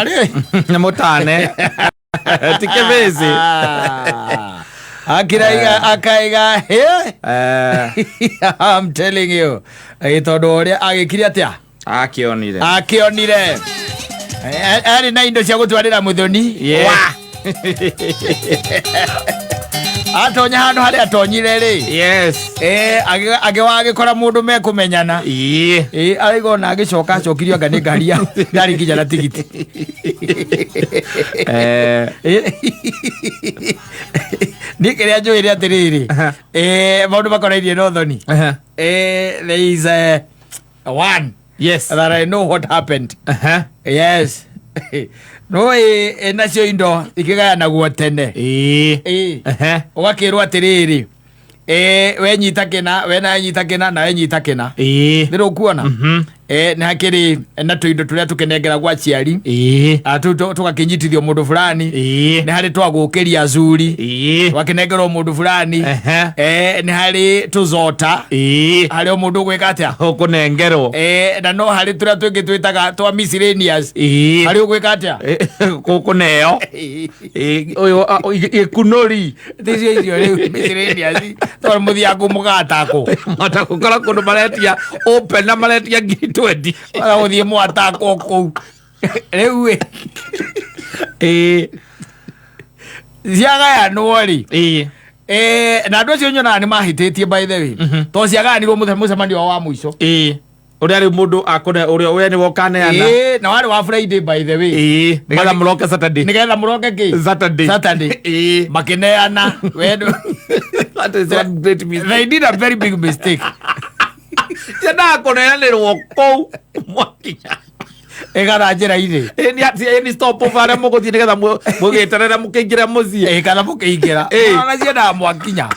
Arĩ. Nĩ mũtane ti kĩbĩcĩ. Akiraiga akaiga he. Eh, I'm telling you. Tondũ ũrĩa agĩkire atĩa? Akĩonire. Akĩonire. Arĩ na indo cia gũtwarĩra mũthoni. Yeah. Wa. Atonya handũ harĩa atonyire rĩ. Yes. Agĩwa agĩkora mũndũ mekũmenyana. Ĩĩ. Araiga ona agĩcoka acokirio anga nĩ ngari ya ndarĩ nginya na tigiti. Niĩ kĩrĩa njũĩ nĩ atĩrĩrĩ, maũndũ makonainie na ũthoni. There is a one that I know what happened. Yes. No nacio indo ikĩgayanagwo tene. Ĩĩ. Ũgakĩrwo atĩrĩrĩ, we nyita kĩna, we nawe nyita kĩna, nawe nyita kĩna. Nĩ rũkuona? Nĩ hakĩrĩ na tũindo tũrĩa tũkĩnengeragwo aciari. Ĩĩ. Tũu tũgakĩnyitithio mũndũ fulani. Ĩĩ. Nĩ harĩ twagũkĩria azuri. Ĩĩ. Tũgakĩnengerwo mũndũ fulani. Nĩ harĩ tũzota. Ĩĩ. Harĩ o mũndũ ũgwĩka atĩa? Ũkũnengerwo. Na no harĩ tũrĩa twĩngĩ twĩtaga twa miscellaneous. Ĩĩ. Harĩ ũgwĩka atĩa? Gũkũneo. Ĩĩ, ũyũ gĩkunũri. Ticio icio rĩu miscellaneous. Tondũ mũthiaga kũ mũgatakwo. Matagũkora kũndũ maretia open na maretia 20,000. Ona gũthiĩ mwatakwo kũu. Rĩu ĩ, Ĩĩ. ciagayanwo rĩ. Ĩĩ. Na andũ acio nyonaga nĩ mahĩtĩtie by the way. Tondũ ciagayanirwo mũcemanio wao wa mũico. Ĩĩ. Ũrĩa rĩu mũndũ akũne ũrĩa we nĩwe ũkaneana. Na warĩ wa Friday by the way. Ĩĩ. Nĩgetha mũroke Saturday. Nĩgetha mũroke kĩ? Saturday. Saturday. Ĩĩ. Makĩneana. Wendo. That is one great mistake. They did a very big mistake. Ciendaga kũneanĩrwo kũu mwakinya. Ĩgana njĩra-inĩ. Ĩĩ, nĩ atĩ ĩĩ, nĩ stop over harĩa mũgũthiĩ nĩgetha mũgĩterere mũkĩingĩre mũciĩ. Kana mũkĩingĩra. Ona ciendaga mwakinya.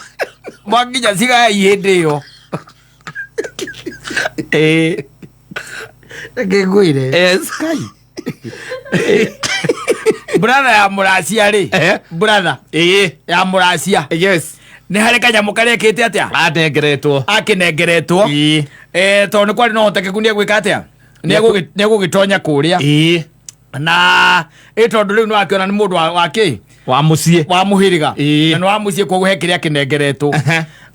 Mwakinya cigayai hĩndĩ ĩyo. Ĩĩ. Reke ngwĩre. Yes. Kai. Brother ya mũracia rĩ. Brother Ĩĩ. ya mũracia. Yes. Nĩ harĩ kanyamũ karĩa ekĩte atĩa? Anengeretwo. Akĩnengeretwo. Ĩĩ. Tondũ nĩ kwarĩ na ũhotekeku nĩ egwĩka atĩa? Nĩ egũgĩtonya kũrĩa. Ĩĩ. Na ĩ tondũ rĩu nĩ wakĩona nĩ mũndũ wa kĩ? Wa mũciĩ. Wa mũhĩrĩga. Ĩĩ. Na nĩ wa mũciĩ koguo he kĩrĩa kĩnengeretwo.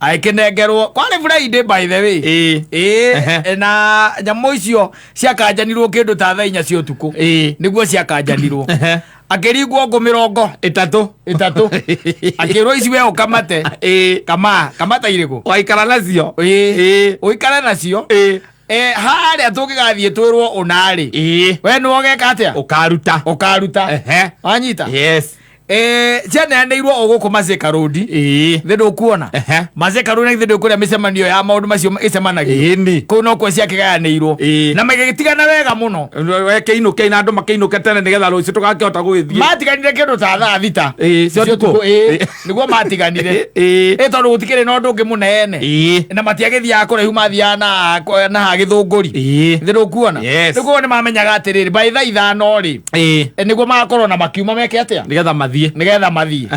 Agĩkĩnengerwo kwarĩ Friday by the way. Ĩĩ. Ĩĩ. Na nyamũ icio ciakanjanirwo kĩndũ ta thaa 4 cia ũtukũ. Ĩĩ. Nĩguo ciakanjanirwo. Akĩringwo ngũ mĩrongo ĩtatũ. Ĩtatũ. Akĩrwo ici we ũkamate. Ĩĩ. Kama kamata irĩkũ? Waikara nacio. Ĩĩ. Ĩĩ. Ũikare nacio. Ĩĩ. Harĩa tũngĩgathiĩ twĩrwo ũnarĩ. Ĩĩ. We nĩwe ũgeka atĩa? Ũkaruta. Ũkaruta. Wanyita? Yes. Cianeanĩirwo o gũkũ Masika Road. Ĩĩ. Thĩ ndũkuona? Masika Road githĩ ndũkũrĩa mĩcemanio ya maũndũ macio ĩcemanagio. Ĩni. Kũu nokuo ciakĩgayanĩirwo. Ĩĩ. Na magĩgĩtigana wega mũno. We kĩinũke na andũ makĩinũke tene nĩgetha rũciũ tũgakĩhota gũgĩthiĩ. Matiganire kĩndũ ta thaa 6. Ĩĩ, cia ũtukũ. Ĩĩ. Nĩguo matiganire. Ĩĩ. Ĩ tondũ gũtikĩrĩ na ũndũ ũngĩ mũnene. Ĩĩ. Na matiagĩthiaga kũraihu mathiaga na ha Gĩthũngũri. Ĩĩ. Thĩ ndũkuona? Yes. Rĩu koguo nĩ mamenyaga atĩrĩrĩ, by thaa 5 rĩ, Ĩĩ. Nĩguo magakorwo na makiuma meke atĩa? Nĩgetha mathiĩ. Nĩgetha mathiĩ.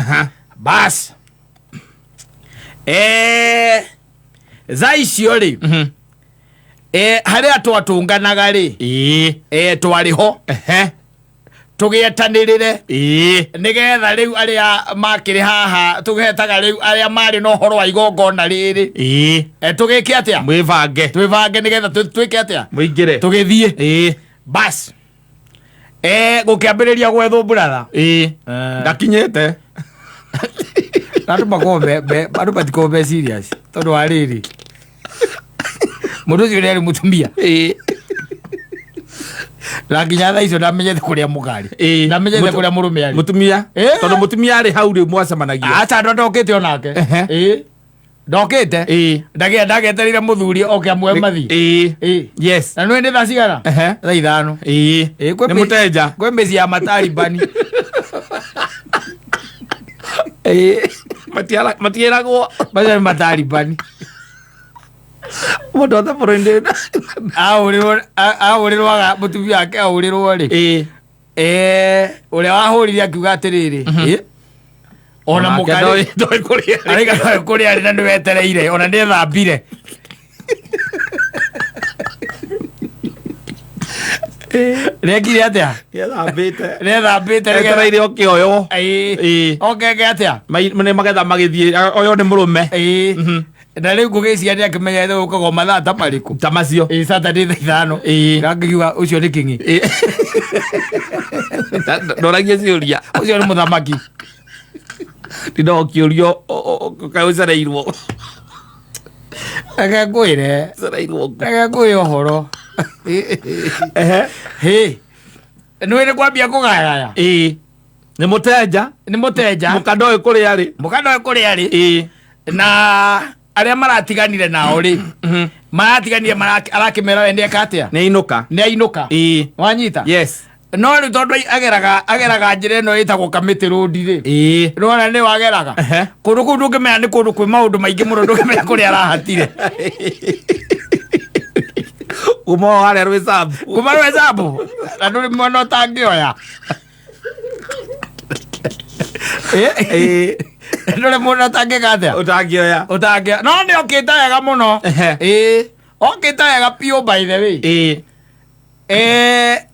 Bas. Thaa icio rĩ, harĩa twatũnganaga rĩ, Ĩĩ. Twarĩ ho. Tũgĩetanĩrĩre. Ĩĩ. Nĩgetha rĩu arĩa makĩrĩ haha tũgetaga rĩu arĩa marĩ na ũhoro wa igongona rĩrĩ. Ĩĩ. Tũgĩke atĩa? Mwĩbange. Twĩbange nĩgetha twĩke atĩa? Mũingĩre. Tũgĩthiĩ. Ĩĩ. Bas. Gũkĩambĩrĩria gwethwo brother. Ĩĩ. Ndakinyĩte. Andũ makoragwo andũ matikoragwo me serious tondũ wa rĩrĩ. Mũndũ ũcio nĩ arĩ mũtumia. Ĩĩ. Na nginya thaa icio ndamenyete kũrĩa mũkarĩ. Ĩĩ. Ndamenyete kũrĩa mũrũme arĩ. Mũtumia. Ĩĩ. Tondũ mũtumia arĩ hau rĩu mwacemanagia. Acha andũ ndokĩte onake. Ĩĩ. Ndokĩte. Ĩĩ. Ndagetereire mũthuri oke amwe mathi. Ĩĩ. Ĩĩ. Yes. Na nĩ thaa cigana? Thaa 5. Ĩĩ. Ĩĩ, Nĩ mũtenja. Kwĩ mĩciĩ ya mataribani. Ĩĩ. Matiĩragwo. Macio nĩ mataribani. Mũndũ othe bũrũri-inĩ. Ahũrĩrwo aga mũtumia wake ahũrĩrwo rĩ. Ĩĩ. Ũrĩa wahũrire akiuga atĩrĩrĩ. Ĩ. Ona Onake mũkarĩ. ndoĩ kũrĩa arĩ. Araiga ndoĩ kũrĩa arĩ na nĩ wetereire ona nĩ ethambire. Rekire atia? Nĩethambĩte. Nĩethambĩte. Etereire okĩoywo. Ĩĩ. Ĩĩ. Okeke atia? Nĩ magetha magĩthiĩ oyo nĩ mũrũme. Ĩĩ. Na rĩu ngũgĩciria nĩ akĩmenya ithe gũkagwo mathaa ta marĩkũ. Ta macio. Ĩĩ, Saturday thaa 5. Ĩĩ. Ngakĩigua ũcio nĩ kĩng'i. Ĩĩ. Ndoragia ciũria. Ũcio nĩ mũthamaki. Ndino ũkĩũrio kaĩ ũcereirwo. Reke ngwĩre. Ũcereirwo. Reke ngwĩre ũhoro. Ehe. Hĩ. Nĩũĩ nĩ kwambia kũgayaya. Ĩĩ. Nĩ mũtenja. Nĩ mũtenja. Mũka ndoĩ kũrĩa arĩ. Mũka ndoĩ kũrĩa arĩ. Ĩĩ. Na arĩa maratiganire nao rĩ. Maratiganire arakĩmera we nĩeka atĩa? Nĩ ainũka. Nĩ ainũka. Ĩĩ. Wanyita? Yes. No rĩu tondũ ageraga njĩra ĩno ĩtagwo Kamĩtĩ Road rĩ. Ĩĩ. Nĩwona nĩ wageraga. Ehe. Kũndũ kũu ndũngĩmenya nĩ kũndũ kwĩ maũndũ maingĩ mũno, ndũngĩmenya kũrĩa arahatire. Kuma o harĩa rwĩcabu. Kuma rwĩcabu. Na ndũrĩ mwena ũtangĩoya. Ĩĩ. Ndũrĩ mwena ũtangĩka atĩa? Ũtangĩoya. Ũtangĩoya. No nĩ okĩte wega mũno. Ehe. Ĩĩ. Okĩte wega biũ by the way. Ĩĩ.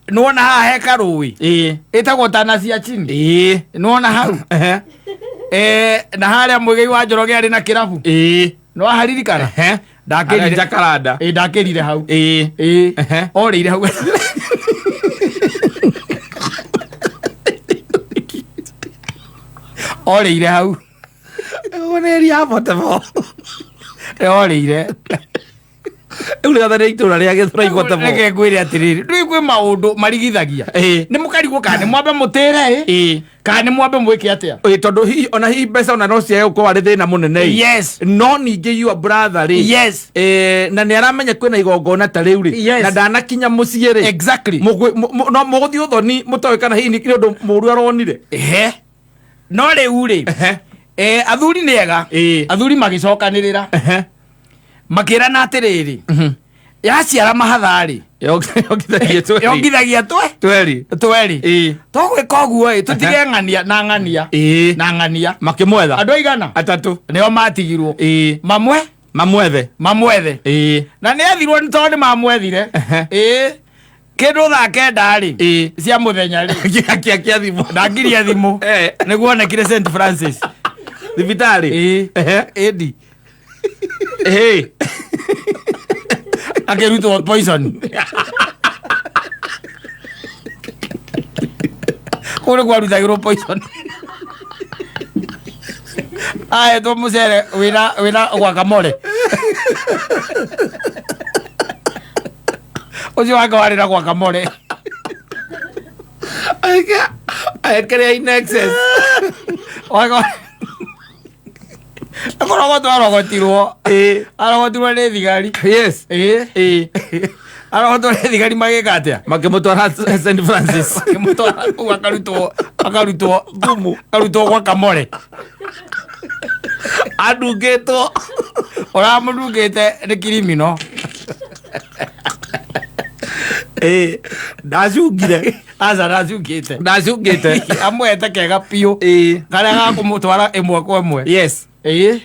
Nĩwona haha he karũĩ. Ĩĩ. Ĩtagwo Tana cia chini. Ĩĩ. Nĩwona hau. Ehe. Na harĩa Mũigai wa Njoroge arĩ na kĩrabu. Ĩĩ. Nĩwaharirikana? Ehe. Ndakĩrire. Harĩa Jacaranda. Ĩĩ, ndakĩrire hau. Ĩĩ. Ĩĩ. Ehe. Orĩire hau. Orĩire hau. Ũguo nĩ area ya Portable. Orĩire. Rĩu rĩothe nĩ itũra rĩa Gĩthũrai Portable. Reke ngwĩre atĩrĩrĩ, ndũĩ kwĩ maũndũ marigithagia. Ĩĩ. Nĩ mũkarigwo kana nĩ mwambe mũtĩre ĩ? Ĩĩ. Kana nĩ mwambe mwĩke atĩa? Ĩĩ, tondũ hihi ona hihi mbeca ona no ciage gũkorwo arĩ thĩna mũnene ĩ. Yes. No ningĩ your brother rĩ. Yes. Na nĩ aramenya kwĩna igongona ta rĩu rĩ. Yes. Na ndanakinya mũciĩ rĩ. Exactly. No mũgũthiĩ ũthoni mũtoĩ kana hihi nĩ ũndũ mũũru aronire. Ehe. No rĩu rĩ. Ehe. Athuri nĩ ega. Ĩĩ. Athuri magĩcokanĩrĩra. Ehe. Makĩrana atĩrĩrĩ. Yaciara mahatha rĩ. Yongithagia tweri. Yongithagia twe. Tweri. Tweri. Ĩĩ. Tũgwĩka ũguo ĩ, tũtige ng'ania na ng'ania. Ĩĩ. Na ng'ania. Makĩmwetha. Andũ aigana? Atatũ. Nĩo matigirwo. Ĩĩ. Mamwe? Mamwethe. Mamwethe. Ĩĩ. Na nĩ ethirwo nĩ tondũ nĩ mamwethire. Ehe. Ĩĩ. Kĩndũ thaa 9 rĩ. Ĩĩ. Cia mũthenya rĩ. Akĩakia thimũ. Ndangirie thimũ. Eh. Nĩguo onekire St Francis. Thibitarĩ. Ĩĩ. Ehe. Ĩndi. Ĩĩ. Akĩrutwo poison. Kũu nĩkuo arutagĩrwo poison. Ahetwo mũcere wĩna guacamole. Ũcio wake warĩ na guacamole. Aekĩrĩa in excess. Wake Kũrogotwo arogotirwo. Ĩĩ. Arogotirwo nĩ thigari. Yes. Ĩĩ. Ĩĩ. Arogotwo nĩ thigari magĩka atĩa? Makĩmũtwara St Francis. Makĩmũtwara kũu akarutwo Thumu. Akarutwo guacamole. Andungĩtwo. Ũramũndungĩte nĩ kirimino. Ĩĩ. Ndacungire. Aca ndacungĩte. Ndacungĩte. Amwete kega biũ. Ĩĩ. Karĩa gakũmũtwara ĩmwe kwa ĩmwe. Yes. Ĩĩ.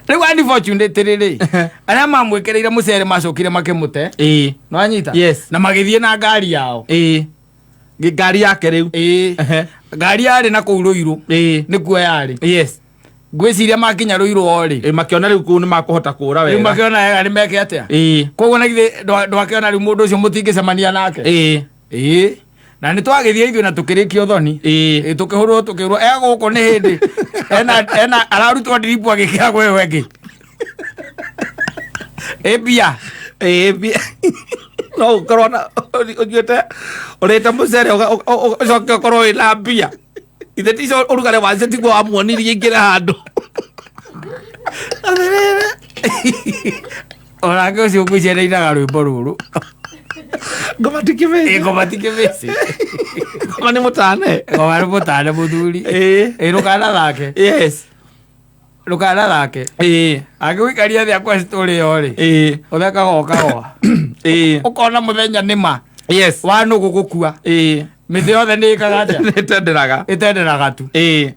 Rĩu unfortunately rĩ, arĩa mamwĩkĩrĩire mũcere macokire makĩmũte. Ĩĩ. Nĩwanyita? Yes. Na magĩthiĩ na ngari yao. Ĩĩ. Ngari yake rĩu. Ĩĩ. Ehe. Ngari yarĩ na kũu Rũirũ. Ĩĩ. Nĩkuo yarĩ. Yes. Ngwĩciria makinya Rũirũ o rĩ. Ĩĩ, makĩona rĩu kũu nĩ makũhota kũra Rĩu wega. makĩona wega nĩ meke atĩa? Ĩĩ. Koguo na githĩ ndwakĩona rĩu mũndũ ũcio mũtingĩcemania nake. Ĩĩ. Ĩĩ. Na nĩ twagĩthiĩ ithuĩ na tũkĩrĩkia ũthoni. Ĩĩ. Ĩĩ, tũkĩhũrwo, tũkĩhũrwo. E gũkũ nĩ hĩndĩ. Ena ararutwo ndiribu agĩkĩra gwĩ ĩyo ĩngĩ. Ĩ mbia. Ĩĩ, mbia. No ũkorwo na ũnyuĩte ũrĩte mũcere ũcoke ũkorwo wĩna mbia. Ithe ticio ũrugarĩ wacio tiguo wamuonirie ingĩre handũ. Atĩrĩrĩ. Onake ũcio ngwĩciria nĩainaga rwĩmbo rũrũ. Ngoma ti kĩbĩcĩ. Ĩ, ngoma ti kĩbĩcĩ. Ngoma nĩ mũtane. Ngoma nĩ mũtane mũthuri. Ĩĩ. Ĩ, ndũkanathake. Yes. Ndũkanathake. Ĩĩ. Angĩgũikaria thĩ akwa story ĩyo rĩ. Ĩĩ. Ũthekaga ũkagwa. Ĩĩ. Ũkona mũthenya nĩ ma. Yes. Wa nũgũ gũkua. Ĩĩ. Mĩtĩ yothe nĩ ĩkaga atĩa? Nĩ ĩtenderaga. Ĩtenderaga tu. Ĩĩ.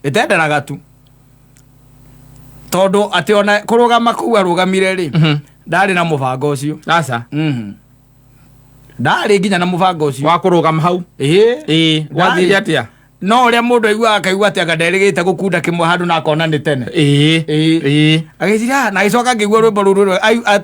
Ĩtenderaga tu. Tondũ atĩ ona kũrũgama kũu arũgamire rĩ, ndarĩ na mũbango ũcio. Aca. Ndarĩ nginya na mũbango ũcio. Wa kũrũgama hau. Ĩĩ. Ĩĩ, gwathire atĩa? No ũrĩa mũndũ aiguaga akaigua atĩ anga nderĩgĩte gũkunda kĩmwe handũ na akona nĩ tene. Ĩĩ. Ĩĩ. Ĩĩ. Agĩciria na agĩcoka ngĩigua rwĩmbo rũu rũrũ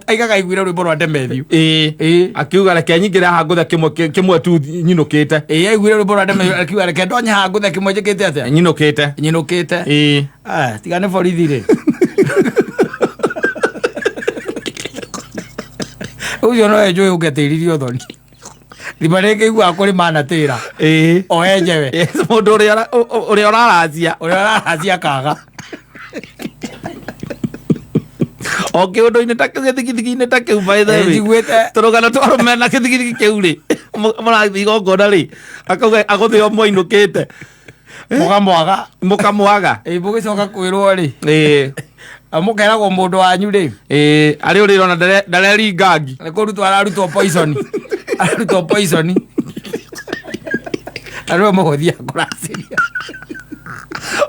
aigaga aiguire rwĩmbo rwa Demethiu. Ĩĩ. Ĩĩ. Akiuga reke nyingĩre haha ngũthe kĩmwe kĩmwe tu nyinũkĩte. Ĩĩ, aiguire rwĩmbo rwa Demethiu akiuga reke ndonye haha ngũthe kĩmwe njĩkĩte atĩa? Nyinũkĩte. Nyinũkĩte. Ĩĩ. Ah, tiga nĩ borithi rĩ. Ũcio no enjũĩ ũngetĩririe ũthoni. Thima rĩngĩ iguaga kũrĩ manatĩra. Ĩĩ. O enjewe. Yes, mũndũ ũrĩa ũrĩa ũraracia. Ũrĩa ũraracia kaga. O kĩũndũ-inĩ ta kĩu gĩthigithigi-inĩ ta kĩu, by the Ĩ, way. njiguĩte. Tũrũgano twa arũme na gĩthigithigi kĩu rĩ, mũrathiĩ igongona rĩ, akauga agũthĩo mwainũkĩte. Mũkamwaga. Mũkamwaga. Ĩ, mũgĩcoka kwĩrwo rĩ. Ĩĩ. Mũkeragwo mũndũ wanyu rĩ. Ĩĩ, arĩ ũrĩra ona ndareringangi. Nĩ kũrutwo ararutwo poison. Ararutwo poison. Na nĩwe mũgũthiaga kũracĩria.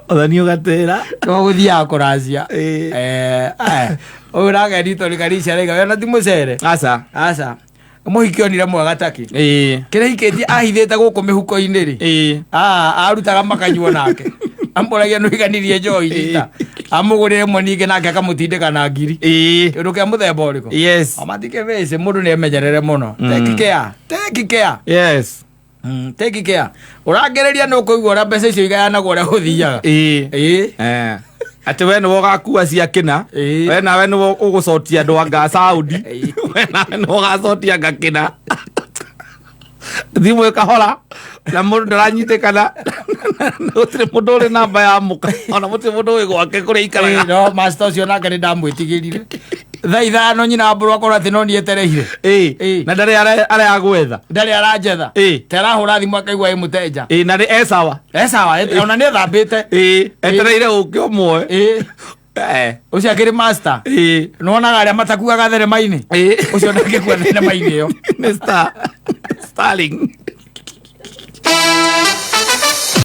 Ũthoni ũgatĩra. Nĩwe ũgũthiaga kũracia. Ĩĩ. Eh, aya. Ũyũ nake Nito Karisha araiga we ona ti mũcere. Aca. Aca. Mũhiki onire mwega takĩ. Ĩĩ. Kĩrĩa hikĩtie ahithĩte gũkũ mĩhuko-inĩ rĩ. Ĩĩ. Ah, arutaga makanyuo nake. Amũragia nũiganirie njohi rita. Amũgũrĩre ĩmwe ningĩ nake akamũtindĩka na ngiri. Ĩĩ. Kĩndũ kĩa mũthemba ũrĩkũ? Yes. Amatikĩbĩcĩ mũndũ nĩ emenyerere mũno. Take care. Take care. Yes. Take care. Ũrangĩrĩria nĩ ũkũigua ũrĩa mbeca icio igayanagwo ũrĩa gũthiaga. Ĩĩ. Ĩĩ. Eh. Atĩ we nĩwe ũgakua cia kĩna. Ĩĩ. We nawe nĩwe ũgũcotia andũ anga Saudi. Ĩĩ. We nawe nĩwe ũgacotia anga kĩna. Thimũ ĩkahora na mũndũ ndaranyitĩkana. Gũtirĩ mũndũ ũrĩ namba ya mũka ona gũtirĩ mũndũ wĩ gwake kũrĩa aikaraga. Ĩĩ, no master ũcio nake nĩ ndamwĩtigĩrire. Thaa 5 nyina wa mbũrũ akorwo atĩ no niĩ etereire. Ĩĩ. Ĩĩ. Na ndarĩ arĩa agwetha. Ndarĩ aranjetha. Ĩĩ. Ta arahũra thimũ akaigua ĩ mũtenja. Ĩĩ, na nĩ e sawa. E sawa, ona nĩ ethambĩte. Ĩĩ, etereire ũke ũmwe. Ĩĩ. Eh. Ũcio akĩrĩ master. Ĩĩ. Nĩwonaga arĩa matakuaga thenema-inĩ. Ĩĩ. Ũcio ndangĩkua thenema-inĩ ĩyo. Nĩ star. Starling.